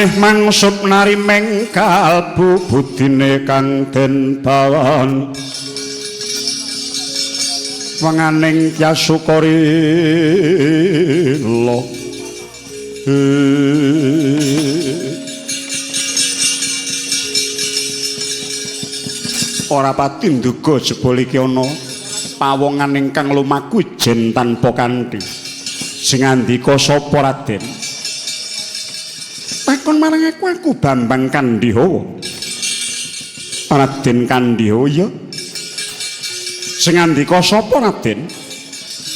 Arih mangsup narimeng kalbu budine kang den bawan wenganing Kyasukarila. Ora pati nduga jebul iki ana pawongan ingkang lumaku ijen tanpa kanthi. Sing ngandika sapa Raden? Takon marang aku, aku Bambang Kandhihawa. Raden Kandhihawa ya. Sing ngandika sapa Raden?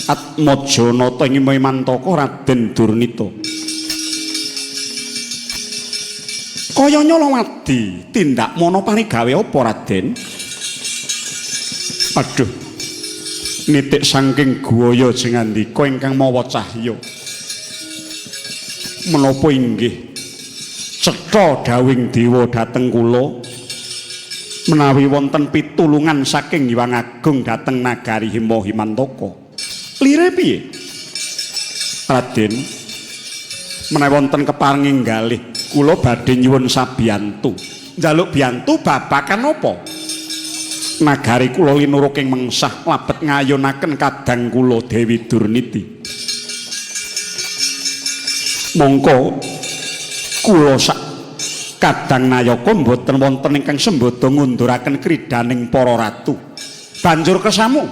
Atmaja Nata ing Mantaka Raden Durnita. Kaya nyolowadi tindak mono parigawe apa Raden? Aduh. Nitik saking guaya sing ngandika ingkang mawa cahya. Menapa inggih cetha dawing dewa dhateng kula menawi wonten pitulungan saking Hyang Agung dhateng nagari Hima Himantaka. Lire piye? Raden, menawi wonten keparenging galih kula badhe nyuwun sabiyantu. Njaluk biyantu babagan apa? Nagari kula linuruk ing mengsah labet ngayunaken kadang kula Dewi Durniti. Mongko kula sak kadang nayaka mboten wonten ingkang sembada ngunduraken kridaning para ratu. Banjur kesamu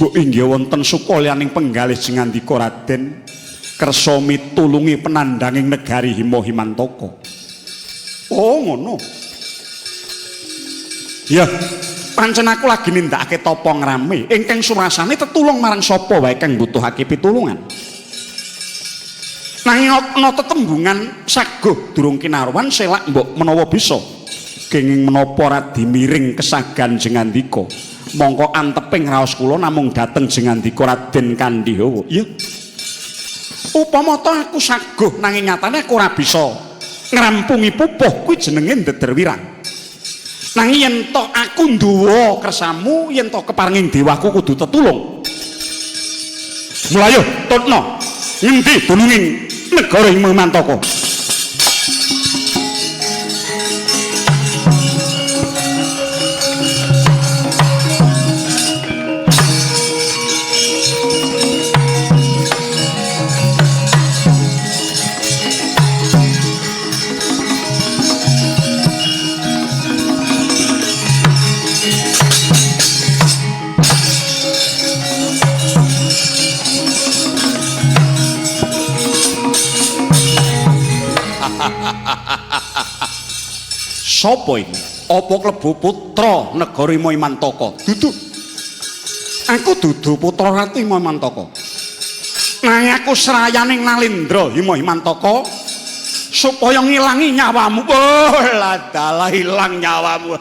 mbok inggih wonten sukalyaning penggalih jengandika Raden kersa mitulungi penandanging negari Hima Himantaka. Oh ngono. Ya, pancen aku lagi nindakake tapa ngrame ingkang surasane tetulung marang sapa wae kang mbutuhake pitulungan. Nanging ana tetembungan saguh durung kinaruan selak mbok menawa bisa kenging menapa radi miring kesagan jengandika. Mongko anteping raos kula namung dhateng jengandika Raden Kandhihawa. Iya. Upama ta aku saguh nanging nyatane aku ora bisa ngrampungi pupuh kuwi jenenge ndeder wirang. Nanging yen to aku nduwa kersamu, yen to keparenging dewaku kudu tetulung. Mlayu tutna ngendi dununging negara ing Mantaka. Sapa iki? Apa klebu putra negara Imantaka? Dudu. Aku dudu putra ratu Imantaka. Nanging aku srayaning Nalendra Hima Himantaka supaya ngilangi nyawamu. Oh, ladalah ilang nyawamu.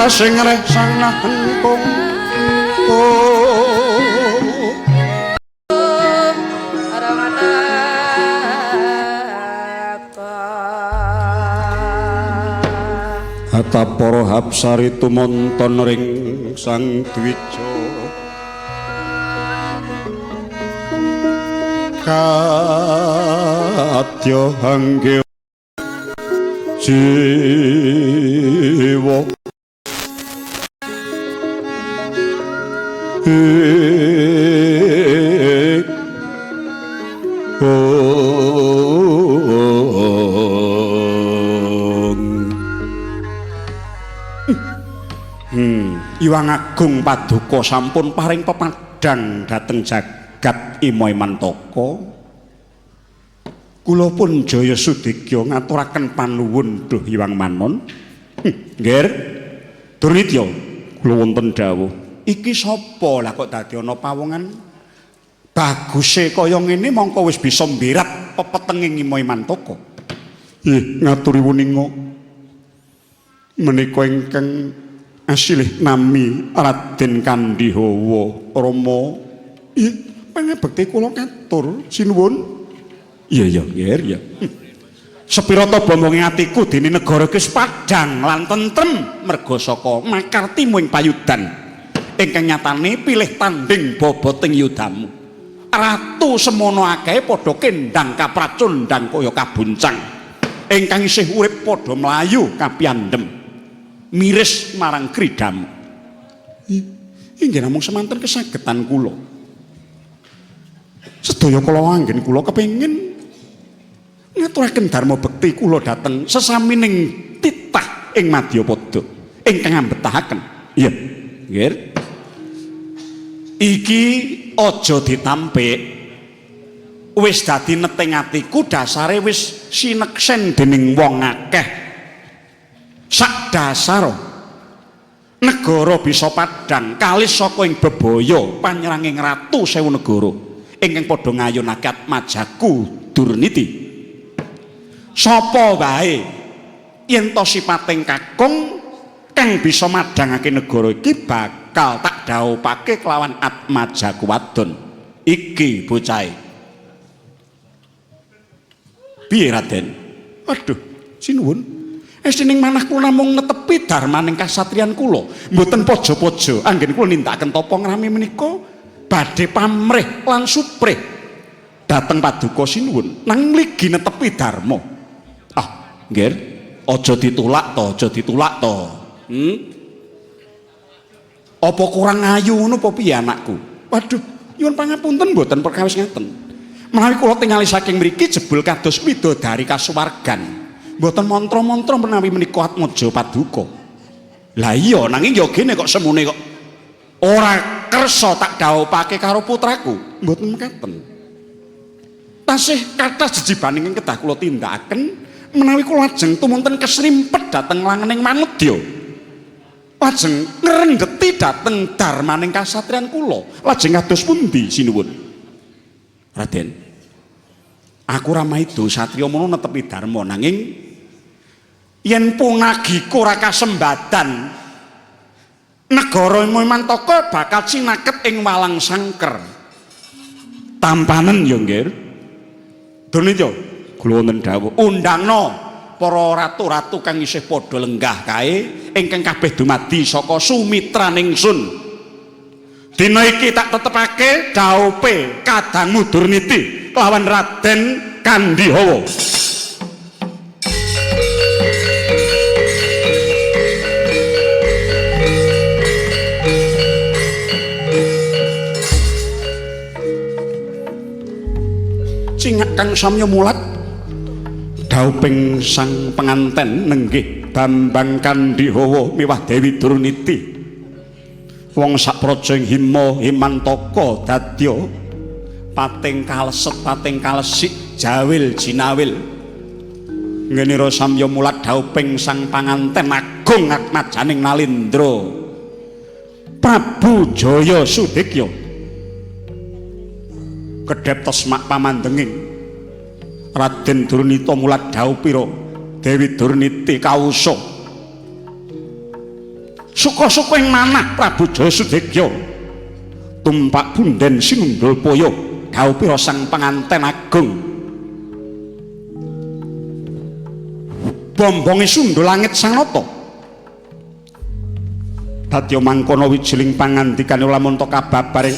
Ora sing reh sanah engkung. Hata para hapsari tumonton ring Sang Dwija kadya hangge jiwa Iwang Agung Paduka sampun paring pepadang dhateng jagat Ima Imantaka. Kula pun Jaya Sudegya ngaturaken panuwun duh Iwang Manon. Nggih. Durnitya kula wonten dawuh. Iki sapa lah kok dadi ana pawongan baguse kaya ngene mongko wis bisa mbirat pepetenging Ima Imantaka. Nggih, ngaturi wuninga. Menika ingkang asilih nami Raden Kandhihawa Rama. Ih, pangabekti kula katur sinuwun. Iya iya, nggih ya. Sepira ta bombonge atiku dene negara iki wis padhang lan tentrem merga saka makartimu ing payudan. Ingkang nyatane pilih tanding boboting yudamu. Ratu semono akeh padha kendang kapracundang kaya kabuncang. Ingkang isih urip padha mlayu kapiyandhem. Miris marang kridamu. Inggih namung semanten kesagetan kula. Sedaya kula anggen kula kepengin ngaturaken dharma bekti kula dhateng sesamining titah ing Madyapada ingkang ambetahaken. Iya, nggih. Iki aja ditampik. Wis dadi neteng atiku dasare wis sineksen dening wong akeh. Sak dasar negara bisa padhang kalis saka ing bebaya panyeranging ratu sewu negara ingkang padha ngayunake atmajaku Durniti. Sapa wae yen to sipating kakung kang bisa madhangake negara iki bakal tak dhawupake kelawan atmajaku wadon. Iki bocahe. Piye Raden? Aduh, sinuwun. Estining manah kula namung netepi dharmaning kasatriyan kula, mboten pojo-pojo anggen kula nindakaken tapa ngrami menika badhe pamrih lan suprih dhateng paduka sinuwun nanging mligi netepi dharma. Ah, nggih, aja ditulak to, aja ditulak to. Apa kurang ayu ngono apa piye anakku? Waduh, nyuwun pangapunten mboten perkawis ngaten. Menawi kula tingali saking mriki jebul kados widodari kasuwargan. Mboten mantra-mantra menawi menika atmaja paduka. Lah iya, nanging ya gene kok semune kok ora kersa tak dhawupake karo putraku. Mboten mekaten. Tasih kathah jejibaning ingkang kedah kula tindakaken menawi kula lajeng tumunten kesrimpet dhateng langening manudya. Lajeng ngrendeti dhateng dharmaning kasatriyan kula. Lajeng kados pundi sinuwun? Raden, aku ora maido satriya mono netepi dharma nanging yen punagika ora kasembadan negara Imantaka bakal cinaket ing walang sangker. Tampanen ya nggih. Durnitya kula wonten dawuh undangna para ratu-ratu kang isih padha lenggah kae ingkang kabeh dumadi saka sumitraning sun. Dina iki tak tetepake dhawupe kadangmu Durniti kelawan Raden Kandhihawa. Cingak kang samya mulat dhauping sang penganten nenggih Bambang Kandhihawa miwah Dewi Durniti. Wong sapraja ing Hima Himantaka dadya pating kaleset pating kalesik jawil jinawil. Ngenira samya mulat dhauping sang panganten agung atmajaning Nalindra Prabu Jaya Sudegya. Kedhep tesmak pamandenging Raden Durnita mulat dhaupira Dewi Durniti kausa. Suka-suka ing manah Prabu Jaya Sudegya. Tumpak punden sinundul poyo dhawuh sang panganten agung. Bombonge sundul langit sang nata. Dadya mangkono wijiling pangandikane lamun ta kababaring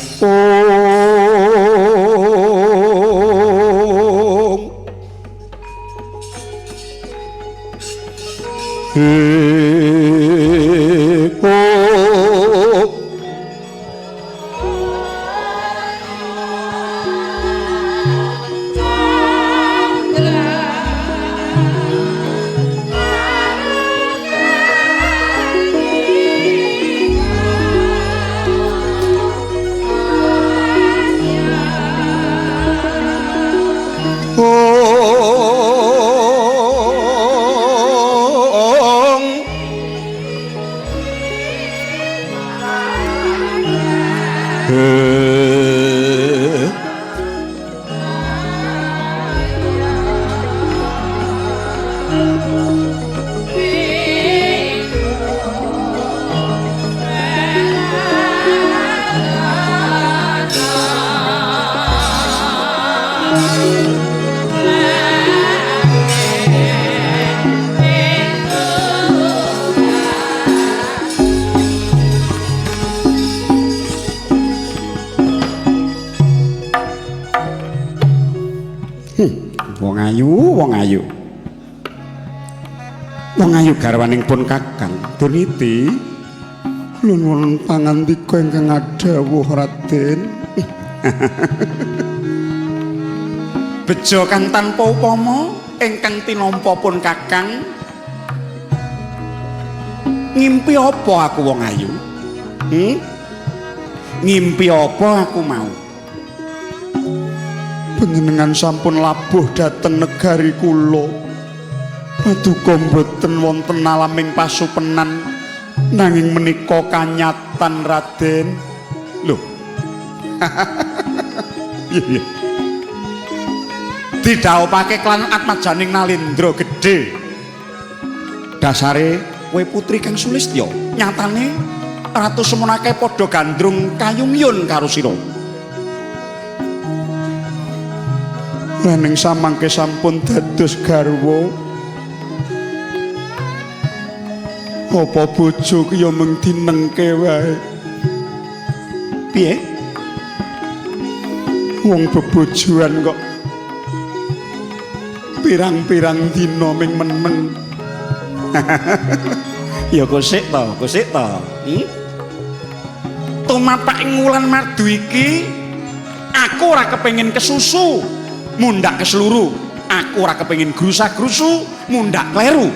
Wong ayu. Wong ayu garwaning pun Kakang Durniti. Kula nuwun pangandika ingkang adhawuh Raden. Bejo kang tanpa upama ingkang tinampa pun Kakang. Ngimpi apa aku wong ayu? Ngimpi apa aku mau? Panjenengan sampun labuh dhateng negari kula. Paduka mboten wonten alaming pasupenan nanging menika kanyatan Raden. Lho. Iya. Didhawuhake klan atmajaning Nalendra gedhe. Dasare kowe putri kang sulistya, nyatane ratu semonake padha gandrung kayungyun karo sira. Nanging samangke sampun dados garwa. Apa bojo ki ya mung dinengke wae. Piye? Wong bebojoan kok pirang-pirang dina ming meneng. Ya kosik to, kosik to. Tumapak ing wulan madu iki aku ora kepengin kesusu, mundhak kesluru. Aku ora kepengin grusa-grusu, mundhak kleru.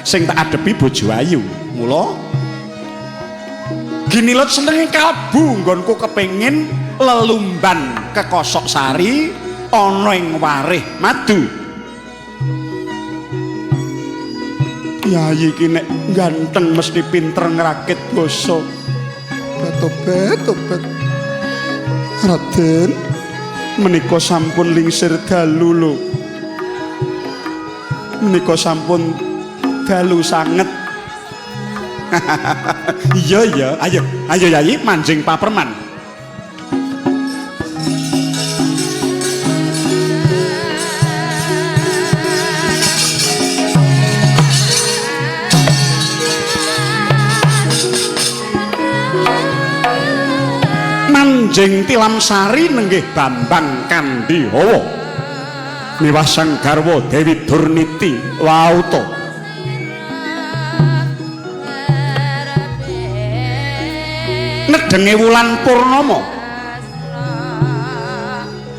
Sing tak adepi bojo ayu. Mula ginilut senenge kalbu nggonku kepengin lelumban kekosok sari ana ing warih madu. Yayi iki nek ganteng mesti pinter ngrakit basa. Tobat tobat. Raden menika sampun lingsir dalu lho. Menika sampun dalu sanget. Iya iya, ayo ayo Yayi manjing paperman. Manjing Tilamsari nenggih Bambang Kandhihawa miwah sang garwa Dewi Durniti Wauta. Nedenge wulan purnama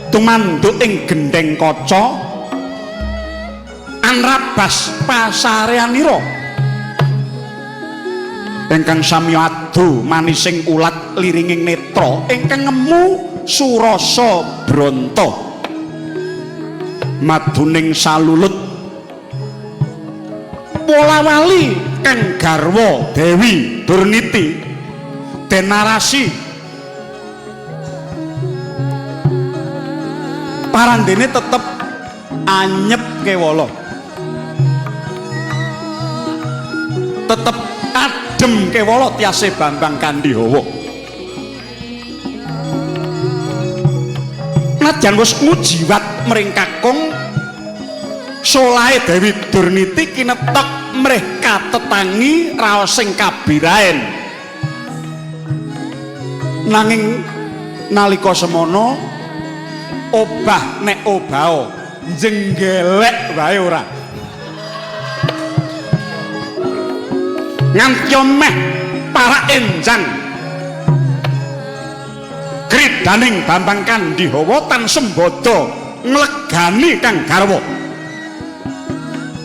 tumanduk ing gendheng kaca anrabas pasareanira ingkang samya adu manising ulat liringing netra ingkang ngemu surasa bronta maduning salulut pola-wali kang garwa Dewi Durniti denarasi parandene tetep anyep kewala. Tetep adem kewala tiase Bambang Kandhihawa. Najan wis ngujiwat mring kakung, solahe Dewi Durniti kinetok mrih katetangi raosing kabiraen. Nanging nalika semono obah nek obao jenggelek wae ora. Nganti meh para enjang kridaning Bambang Kandhihawa tan sembada nglegani kang garwa.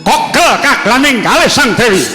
Kogel kaglaning kalih Sang Dewi.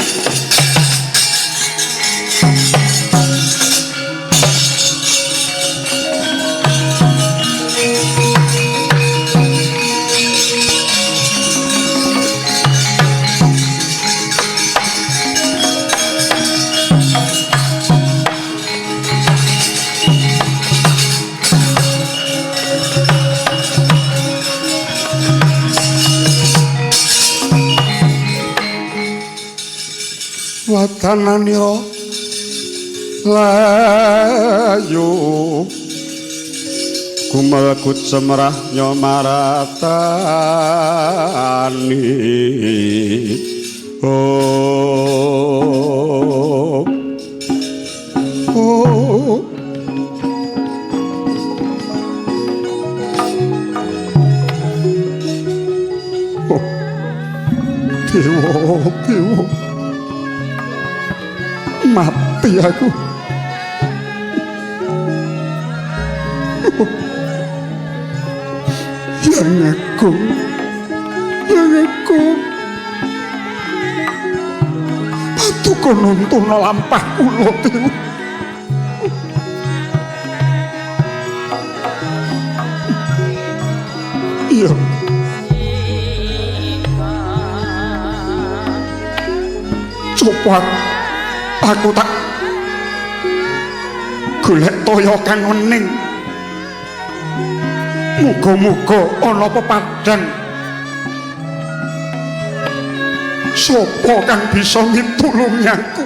Watananira layu gumelgut semrah nyomaratani. Oh, oh. Oh. Dewa, dewa. Mati aku. Yang aku, yang aku. Patuko nuntun lampah kula dewa. Iya. Coba aku tak golek toya kang wening. Muga-muga ana pepadang. Sapa kang bisa mitulungi aku?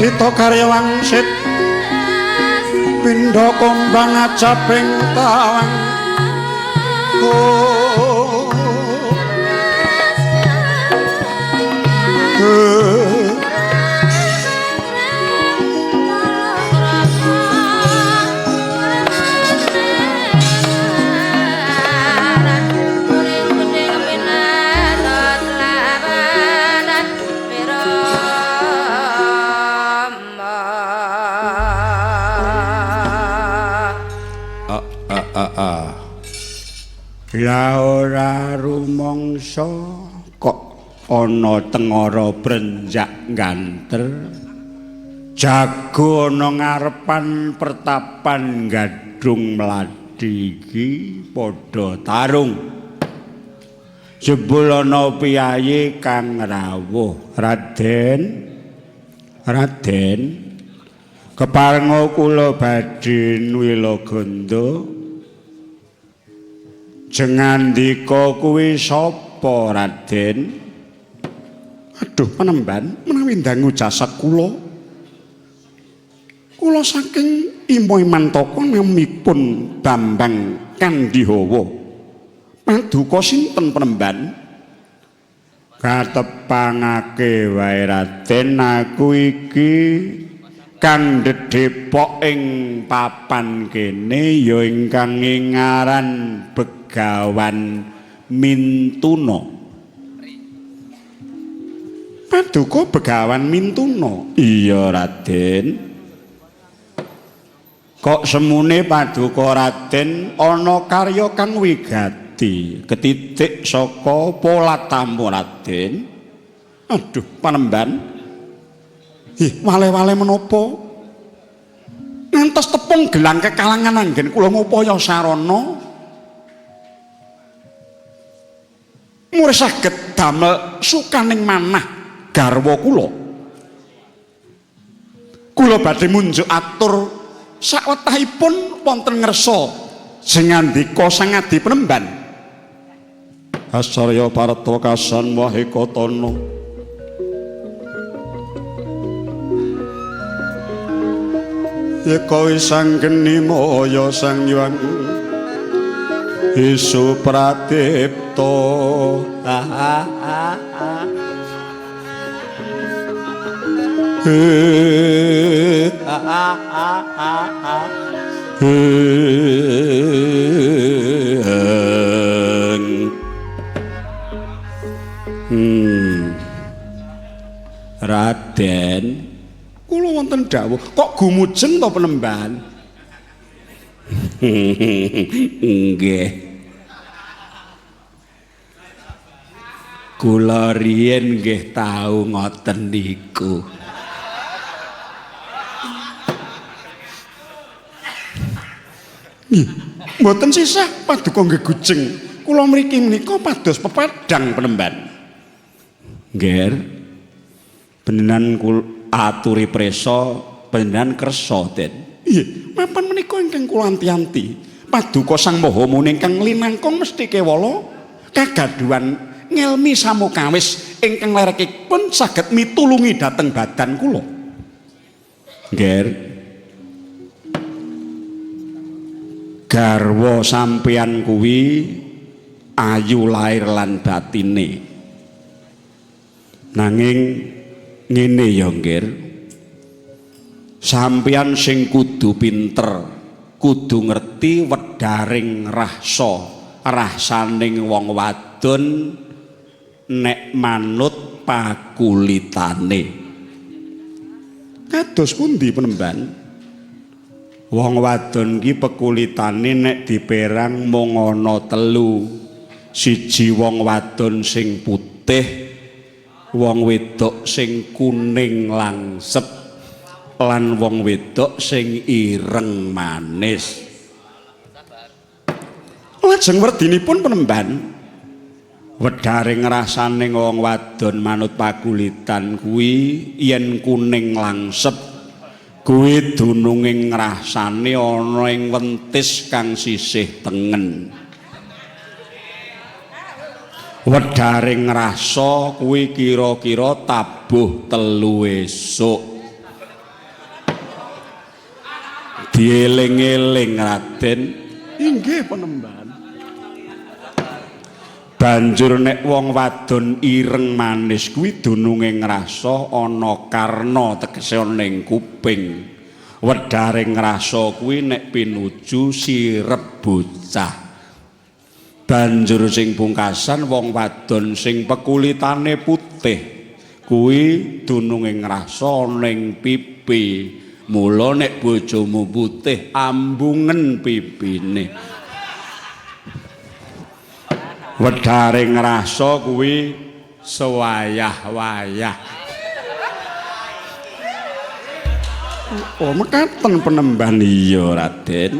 Pandhita karya wangsit pindha kembang ajaping tawang. Oh. Lah ora rumangsa kok ana tengara brenjak ganter jago ana ngarepan pertapan gadung mladi iki padha tarung. Jebul ana piyayi kang rawuh. Raden, Raden, keparenga kula badhe nwilaganda. Jengandika kuwi sapa, Raden? Aduh, panemban menawi ndangu jasad kula. Kula saking Imo Imantaka namipun Bambang Kandhihawa. Paduka sinten panemban? Katepangake wae Raden, aku iki kang dedepok ing papan kene ya ingkang ngaran Begawan Mintuna. Paduka Begawan Mintuna? Iya, Raden. Kok semune paduka Raden ana karya kang wigati ketitik saka polatamu Raden? Aduh, panemban. Ih, wale-wale menapa? Ngantos tepung gelang kekalangan anggen kula ngupaya sarana murih saged damel sukaning manah garwa kula. Kula badhe munjuk atur sawetahipun wonten ngersa sing ngandika Sang Adi Penemban. Asarya parta kasan wahikatana. Yeka sang geni maya sang hyang Isu pratipta. Raden, kula wonten dawuh kok gumujeng to penemban? Nggih. Kula riyen nggih tau ngoten niku. Mboten sisah paduka nggih gujeng. Kula mriki menika pados pepadang penemban. Nggih. Benenan kula aturi presa panjenengan kersa, Den. Iya, mapan menika ingkang kula anti-anti. Paduka Sang Maha Muni ingkang linangkung mesti kewala kagaduhan ngelmi samukawis ingkang lerekipun saged mitulungi dhateng badan kula. Nggih. Garwa sampeyan kuwi ayu lair lan batine. Nanging ngene ya, Nggir. Sampeyan sing kudu pinter, kudu ngerti wedaring rasa, rasaning wong wadon nek manut pakulitane. Kados pundi penemban? Wong wadon ki pekulitane nek diperang mung ana telu. Siji wong wadon sing putih, wong wedok sing kuning langsep, lan wong wedok sing ireng manis. Lajeng werdinipun penemban, wedaring rasaning wong wadon manut pakulitan kuwi yen kuning langsep kuwi dununging ngrasane ana ing wentis kang sisih tengen. Wedaring rasa kuwi kira-kira tabuh telu esuk. Dieling-eling Raden. Inggih Panembahan. Banjur nek wong wadon ireng manis kuwi dununge ngrasa ana karna tegese ana ning kuping. Wedhare ngrasa kuwi nek pinuju sirep bocah. Banjur sing pungkasan wong wadon sing pekulitane putih kuwi dununge ngrasa ning pipi. Mula nek bojomu putih ambungen pipine. Wedhare ngrasa kuwi sewayah-wayah. Oh, mekaten Panembahan. Iya Raden.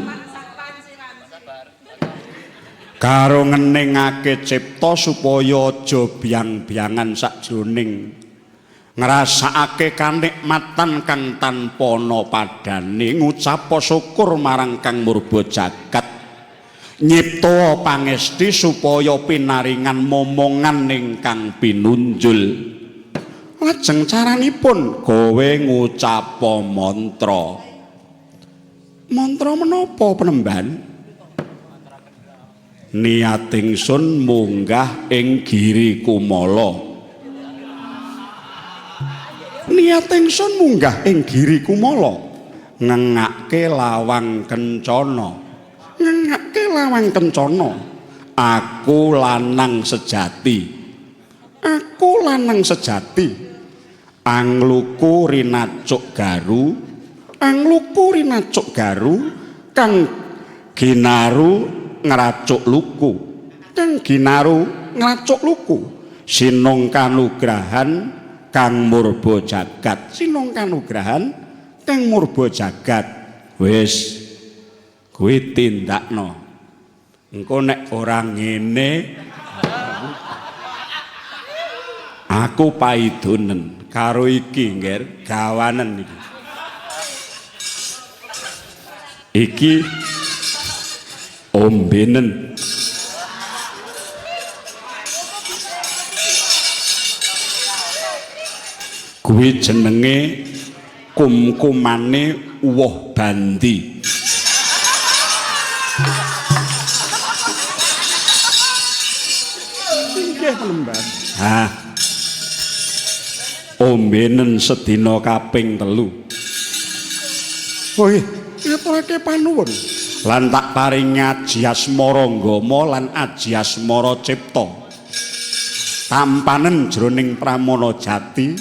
Karo ngeningake cipta supaya aja biang-biangan sakjroning ngrasakake kanikmatan kang tanpa ana padane, ngucap syukur marang Kang Murba Jagat, nyipta pangesti supaya pinaringan momongan ingkang pinunjul. Lajeng caranipun kowe ngucap mantra. Mantra menapa Panembahan? Niat ingsun munggah ing Giri Kumala. Niat ingsun munggah ing Giri Kumala, ngengake lawang kencana. Ngengake lawang kencana. Aku lanang sejati. Aku lanang sejati. Angluku rinacuk garu, angluku rinacuk garu, kang ginaru ngracuk luku, kang ginaru ngracuk luku. Sinung kanugrahan Kang Murba Jagat, sinung kanugrahan Kang Murba Jagat. Wis kuwi tindakno. Engko nek ora ngene aku paidonen karo iki, Ngger, gawanen iki. Iki ombenen. Kuwi jenenge kumkumane uwoh bandi. Inggih Panembahan. Hah. Ombenen sedina kaping 3. Oh nggih, ngaturake panuwun. Lan tak paringi aji asmara nggama lan aji asmara cipta. Tampanen jroning pramana jati,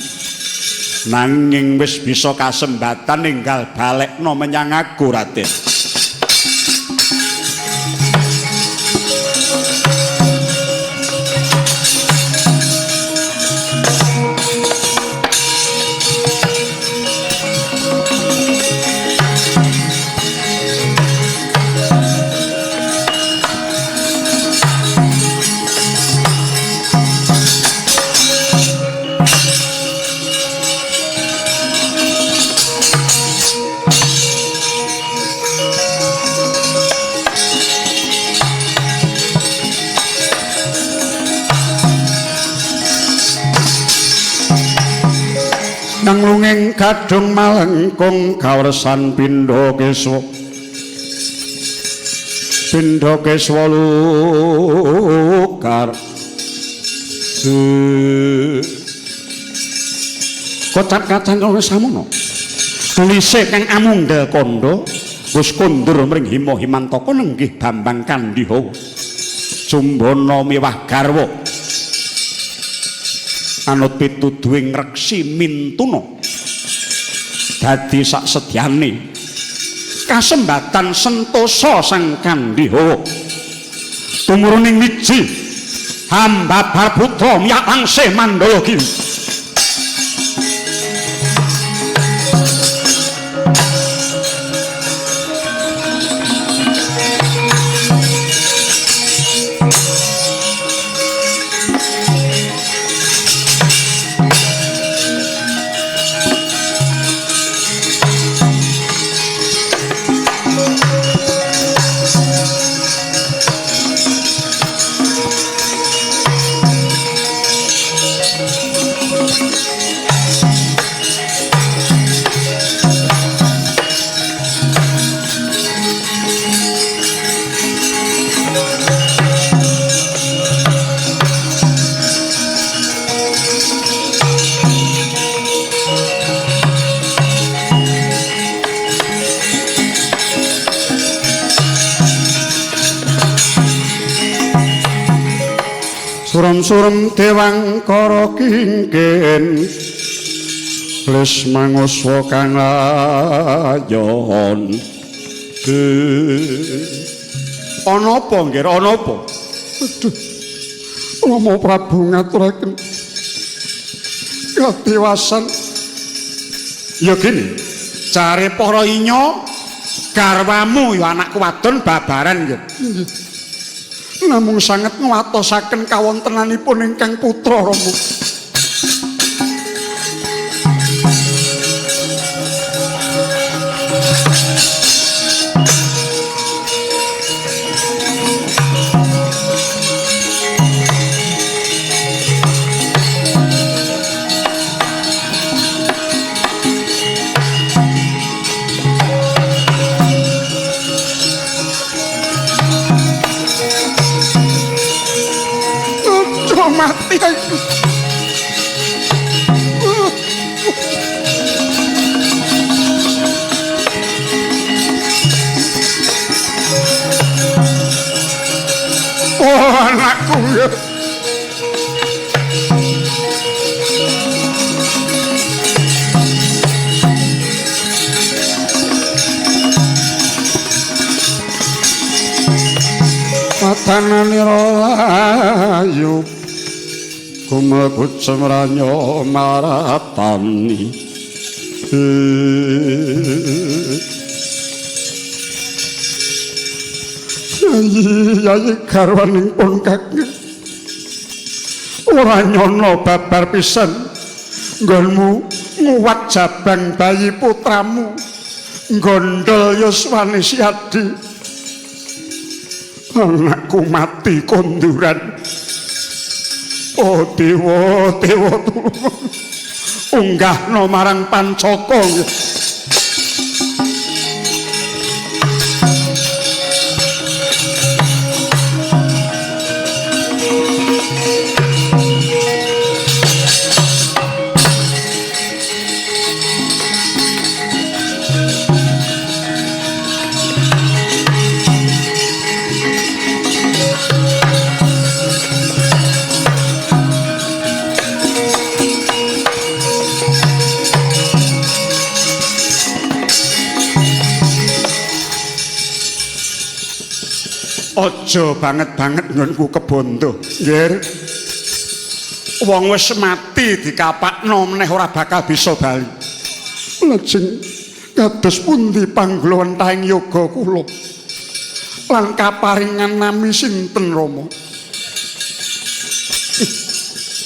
nanging wis bisa kasembatan ninggal balekno menyang aku Raden. Nang lunging gadhung malengkung kawersan pindha keswa, pindha keswa lukar. Kocap kacan kaya samono. Tulise kang amunggal kandha wis kondur mring Hima Himantaka nenggih Bambang Kandhihawa. Jumbana miwah garwa. Anut pituduhing reksi mintuna dadi sak sedyane kasembatan sentosa sang Kandhihawa. Tumuruning wiji hambabar putra miyak langsih Mandala Giri. Suram-suram dewang kara kingkin lis manguswa kang layon. Ana apa nggih? Ana apa? Aduh. Rama Prabu ngaturaken katiwasan. Ya gini, jare para inya garwamu ya anakku wadon babaran nggih. Nggih. Namung sanget ngwatosaken kawontenanipun ingkang putra Rama. Mati aku. Oh anakku ya. Patanane layu kumekucem ranyo maratani. Yayi yayi garwanipun kakek ora nyono babar pisan nggonmu nguwat jabang bayi putramu gondol yuswane Siadi. Anakku mati konduran. Oh dewa dewa tulung unggahno marang pancaka. Aja banget-banget nggonku kebondo, nggih. Wong wis mati dikapakno meneh ora bakal bisa bali. Lajeng kados pundi panggulawentahing yoga kula? Lan kaparingan nami sinten Rama?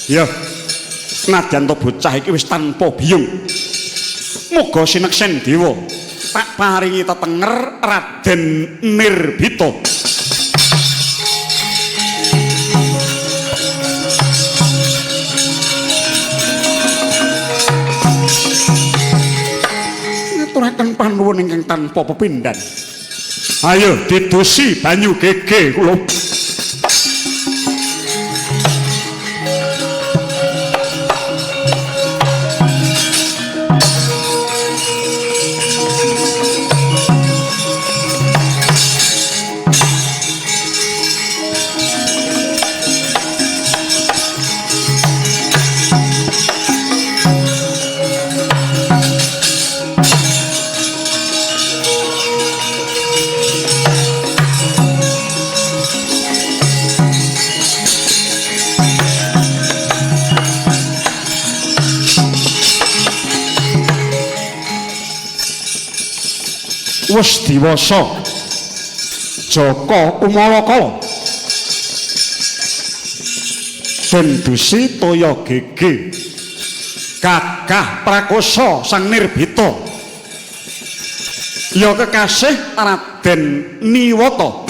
Ya, nadyan to bocah iki wis tanpa biyung. Muga sineksen dewa tak paringi tetenger Raden Nirbita. Ngaturaken panuwun ingkang tanpa pepindhan. Ayo didusi banyu gege kula. Wis diwasa Jaka Kumalakala den dusi toya gege gagah prakosa sang Nirbita ya kekasih Raden Niwata.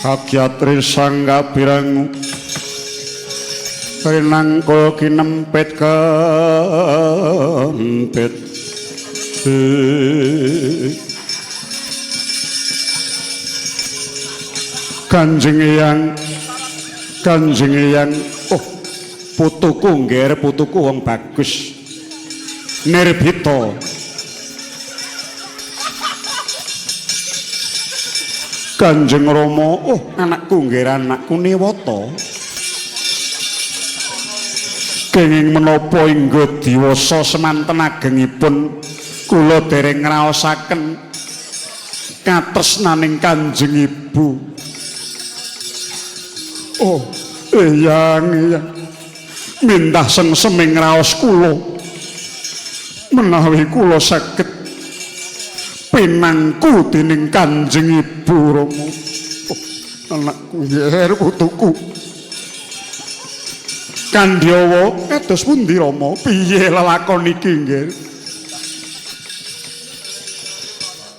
Kagyatri sang kabirangu rinangkul kinempit kempit. Kanjeng Eyang, Kanjeng Eyang, oh putuku nggih, putuku wong bagus Nirbita. Kanjeng Rama, oh anakku nggih, anakku Niwata. Kenging menapa inggo diwasa semanten agengipun kula dereng ngraosaken katresnaning Kanjeng Ibu. Oh, Eyang, Eyang, mintah sengseming raos kula menawi kula saged pinangku dening Kanjeng Ibu Rama. Oh, anakku yer putuku. Kandyawa kados pundi Rama? Piye lelakon iki nggih?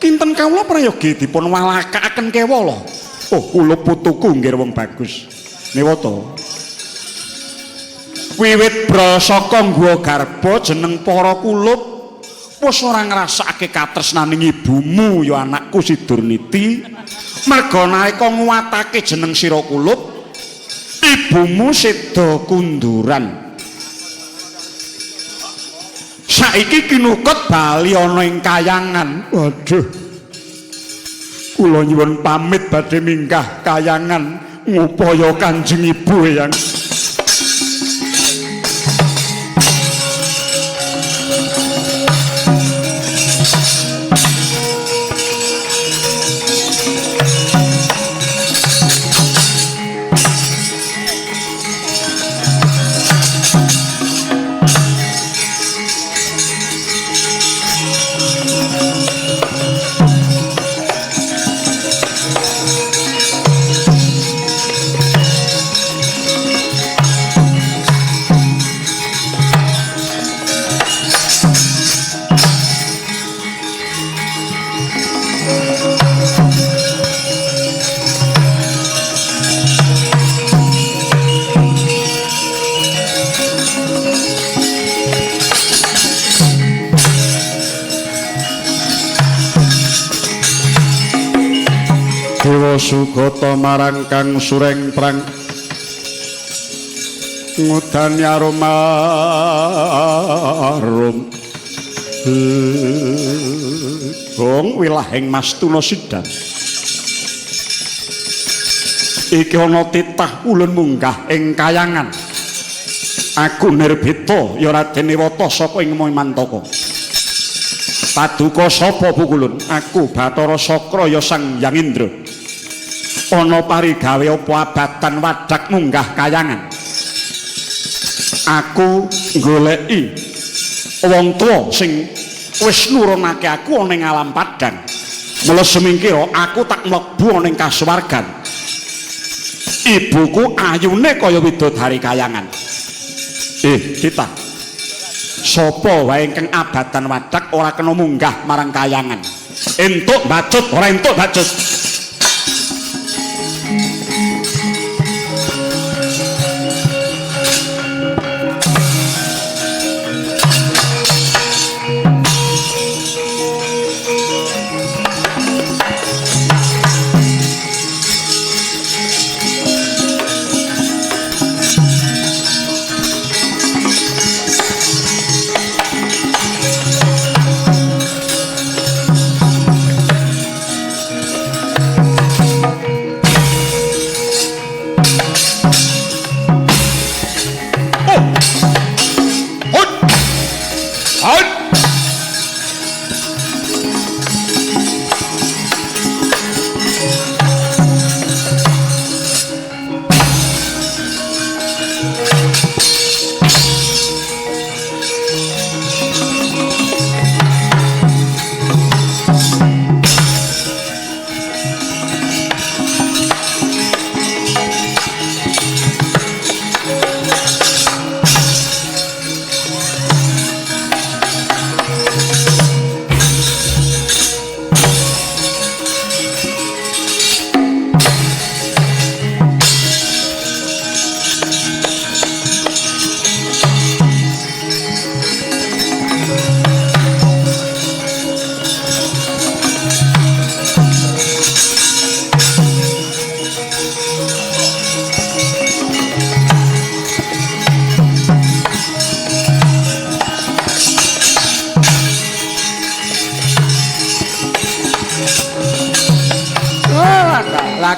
Kinten kawula prayogi dipun walakaaken kewala. Oh, kula putuku nggih wong bagus. Niwata. Wiwit brasaka ngguwa garba jeneng para kulup wis ora ngrasakake katresnaning ibumu ya anakku Sidurniti. Merga nalika nguwatake jeneng sira kulup, ibumu seda kunduran. Saiki kinukut bali ana ing kayangan. Waduh. Kula nyuwun pamit badhe minggah kayangan ngupaya Kanjeng Ibu Eyang. Dewa Sugata marang Kang Sureng Prang ngudani arum arum gong wilahing Mastuna Sidan. Iki ana titah ulun munggah ing kayangan. Aku Nirbita ya Raden Niwata saka ing Mantaka. Paduka sapa pukulun? Aku Bathara Sakra ya Sang Hyang Indra. Ana parigawe apa abadan wadak munggah kayangan. Aku goleki wong tuwa sing wis nurunake aku ana ing alam padang. Mula semingkira aku tak mlebu ana ing kasuwargan. Ibuku ayune kaya widodari kayangan. Titah. Sapa wae ingkang abadan wadak ora kena munggah marang kayangan. Entuk bacut ora entuk bacut.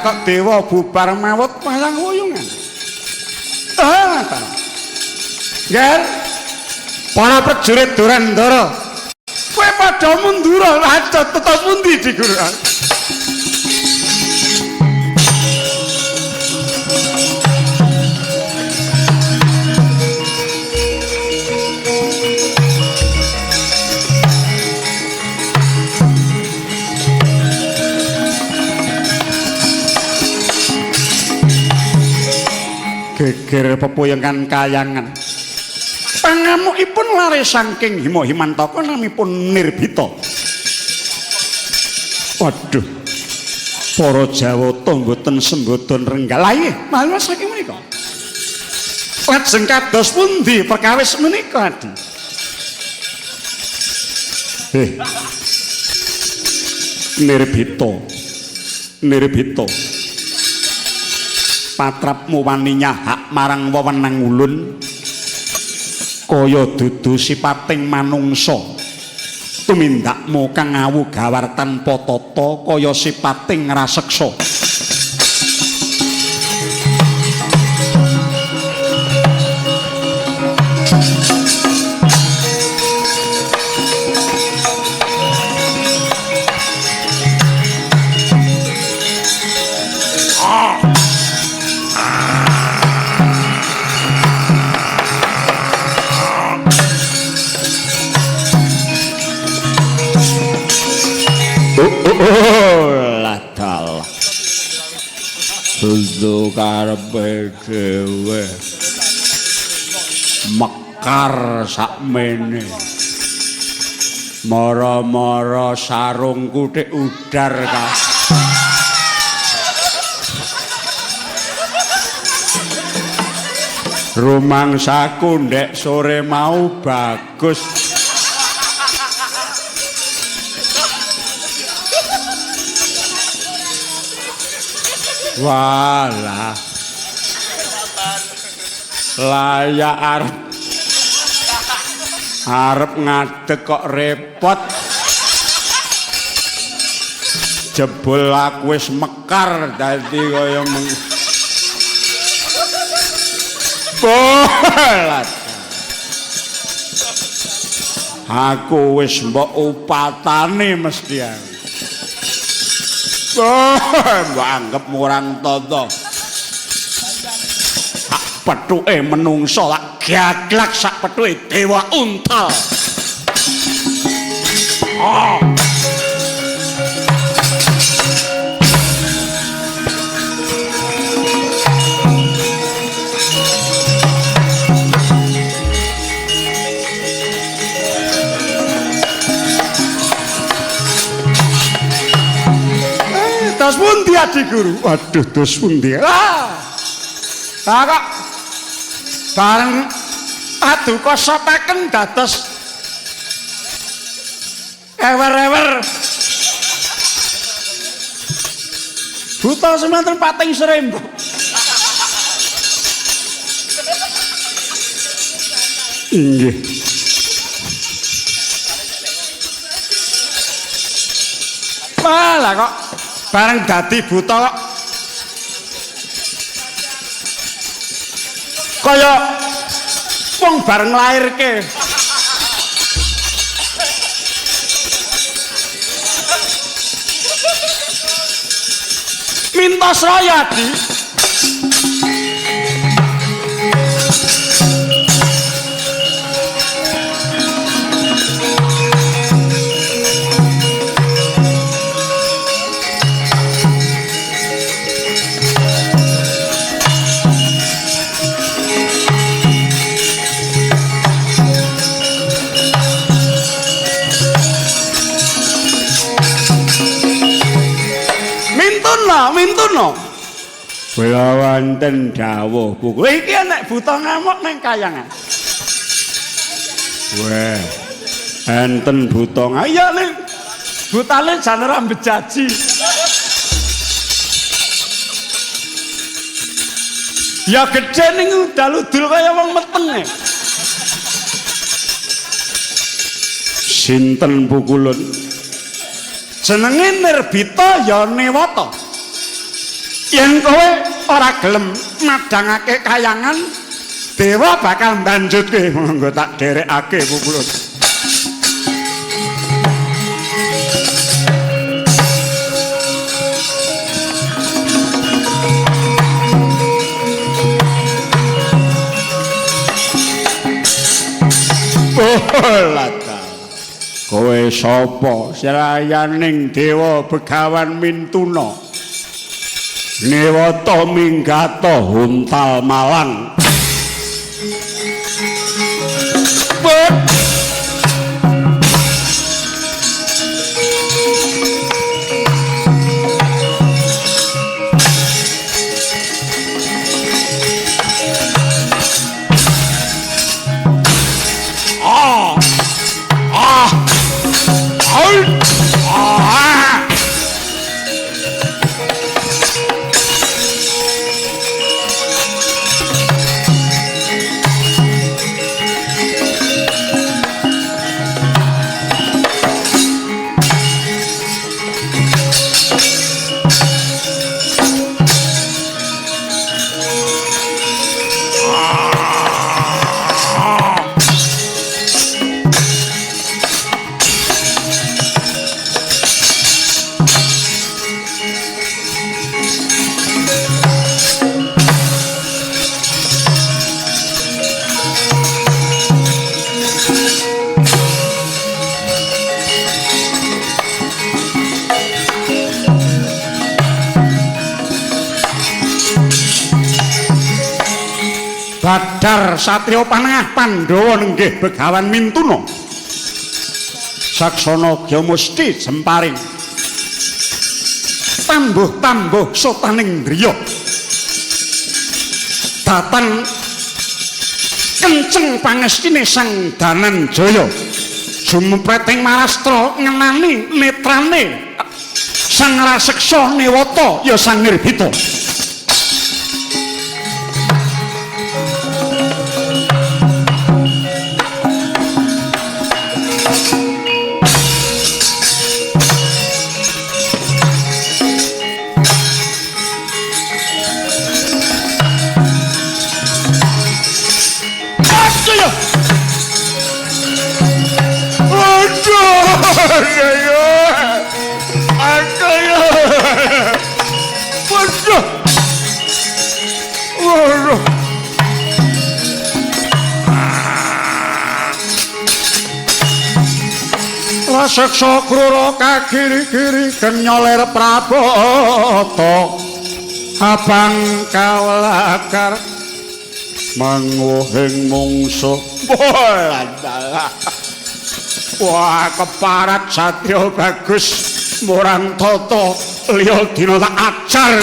kok dewa bubar mawut wayang wuyungan. Ah, Nger, para prajurit Durandara, kowe padha mundura lanjut tetos pundi di guru? Geger pepuyengan kayangan. Pangamukipun lare saking Hima Himantaka namipun Nirbita. Waduh. Para Jawata mboten sembodon renggal. Lah nggih, malah saking menika. Lajeng kados pundi perkawis menika, Adi? Nirbita. Nirbita. Patrapmu wani nyahak marang wewenang ulun kaya dudu sipating manungsa, tumindakmu kang awu gawar tanpa tata kaya sipating raseksa. Ladal bentuk karepe dhewe mekar sakmene, mara-mara sarungku tik udar ka. Rumangsaku ndek sore mau bagus. Walah, layak arep ngadeg kok repot. Jebul aku wis mekar dadi kaya bolat. Aku wis mbok upatane mesti aku. Oh, mbok anggap murang toto. Sak pethuke menungso lak gaglak sak pethuke dewa untal. Oh. Dos pundi Adi Guru? Waduh, dos pundi? Ah. Lah kok bareng paduka sopaken dados ewer-ewer. Buta semanten pating serembo. Inggih. Malah kok bareng dadi buta kok kaya wong bareng nglairke. Minta sraya, Adi. Mintuno. Kula wonten dawuh buku. Iki enek buta ngamuk nang kayangan. Weh. Enten buta. Iya ning butane jan ora mbejaji. Ya gedhe ning udal-udul kaya wong meteng. Sinten pukulun? Jenenge Nirbita ya Newata. Yen kowe ora gelem madhangake kayangan, dewa bakal mbanjutke. Monggo tak dherekake pupulut. Lata. Kowe sapa? Srayaning dewa Begawan Mintuna. Newata minggata hontal malang. Badar Satria Panengah Pandhawa nenggih Begawan Mintuna. Saksana Gya Musti jemparing. Tambuh-tambuh sotaning driya. Datan kenceng pangestine Sang Dananjaya. Jumpreting marastra ngenani netrane Sang Raseksa Newata ya Sang Nirbita. Raseksa krura kagiri-giri genyoler prabata abang kawlakar manguhing mungsuh. Wah, keparat Satya Bagus murang tata liya dina tak ajar.